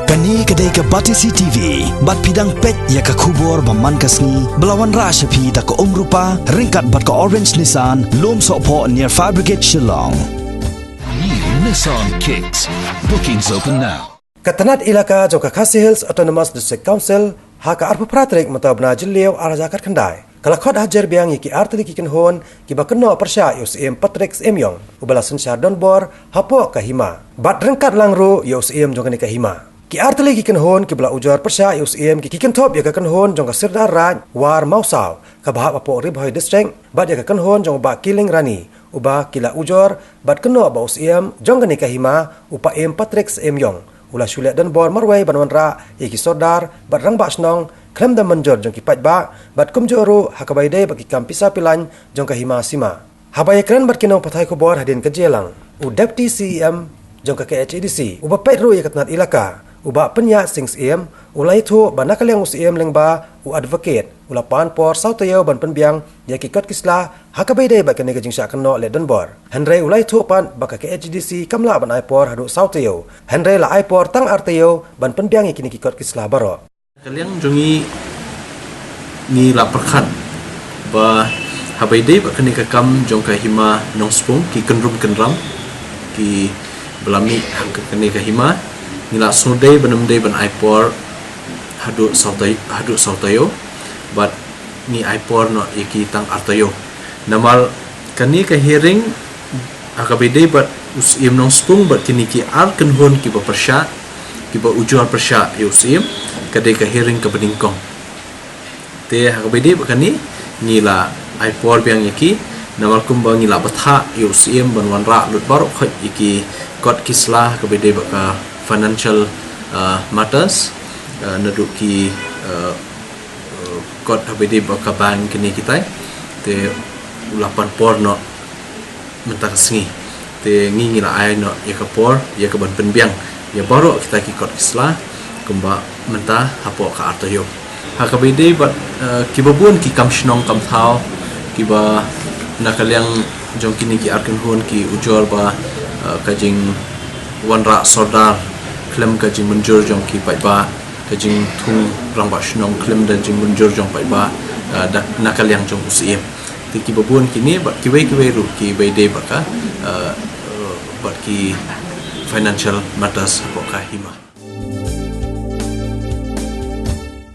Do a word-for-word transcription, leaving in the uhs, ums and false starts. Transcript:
Kane ka dei ka Batesi T V, bad phi dang peit ïa ka khubor ba man ka sngi, ba la wanrah sha phi da ka Umrupa, ryngkat bad ka Orange Nissan, Lumsohphoh near Fire Brigade Shillong. New Nissan Kicks. Bookings open now. Ka tnat ilaka jong ka Khasi Hills Autonomous District Council, ha ka arphew phra tarik mynta u bnai Jylliew arhajar khatkhyndai, ka la khot hajar biang ïa ki artylli ki kynhun, kiba kynnoh pyrshah ïa u Syiem Patrick Syiemiong, uba la synshar donbor hapoh ka hima. Bad ryngkat lang ruh ïa u Syiem jong kane ka hima. Ki artylli ki kynhun kiba la ujor pyrshah ïa u Syiem ki, ki kynthup ïa ka kynhun jong ka Sirdar Raid War Mawsaw, kaba hap hapoh Ri Bhoi District, bad ïa ka kynhun jong u Bah Killing Rani, uba ki la ujor bad kynnoh ba u Syiem jong kane ka hima, u Syiem Patrick Syiemiong, u la shu leh donbor marwei ban wanrah ïa ki sordar bad rangbah shnong khlem da mynjur jong ki paidbah, bad kumjuh ruh ha kaba ïadei bad ki kam pisa pilan jong ka hima sima. Haba ïakren bad ki nongpathai khubor hadien ka jingïalang, u Deputy C E M jong ka K H A D C, uba peit ruh ïa ka tnat ilaka, u Bah Pynïaid Sing Syiem, u la ïathuh ba na ka liang u Syiem lyngba u advocate, u la pan por saw taïew ban pynbiang ïa ki kot ki sla ha kaba ïadei bad kane ka jingshah kynnoh leh donbor. Hynrei u la ïathuh pat ba ka K H A D C kam lah ban ai por haduh saw taïew, hynrei la ai por tang ar taïew ban pynbiang ïa kine ki kot ki sla baroh. Ka liang jong ngi, ngi la pyrkhat ba haba ïadei bad kane ka kam jong ka hima Nongspung, ki kynrum kynram kiba la mih ha kane ka hima, ngi la sngewdei ban ym dei ban ai por haduh saw tai-, haduh saw taïew, bad ngi ai por noh ïa ki tang ar taïew. Namar kane ka hearing, ha kaba ïadei bad u Syiem Nongspung bad kine ki ar kynhun kiba pyrshah, kiba ujor pyrshah ïa u Syiem, ka dei ka hearing kaba nyngkong. Te ha kaba ïadei bad kane, ngi la ai por biang ïa ki, namar kumba ngi la bthah ïa u Syiem ban wanrah lut baroh khoit ïa ki kot ki sla ha kaba ïadei bad ka financial, uh, matters, uh, naduh ki, uh, uh, kot haba ïadei bad ka bank kine kitai, te u la pan por noh mynta ka sngi. Te ngi, ngi la ai noh ïa ka por ïa ka ban pynbiang ïa baroh kita ki kot ki sla, kumba mynta hapoh ka ar taïew. Ha kaba ïadei bad, eh, kiba bun ki kam shnong kam thaw, kiba na ka liang jong kine ki ar kynhun ki ujor ba, eh, ka jingwanrah sordar khlem ka jingmynjur jong ki paidbah, ka jingthung rangbah shnong khlem da jingmynjur jong paidbah, eh, da, na ka liang jong u Syiem. Te kiba bun kine bad kiwei kiwei ruh kiba ïadei bad ka, eh, eh, bad ki financial matters hapoh ka hima.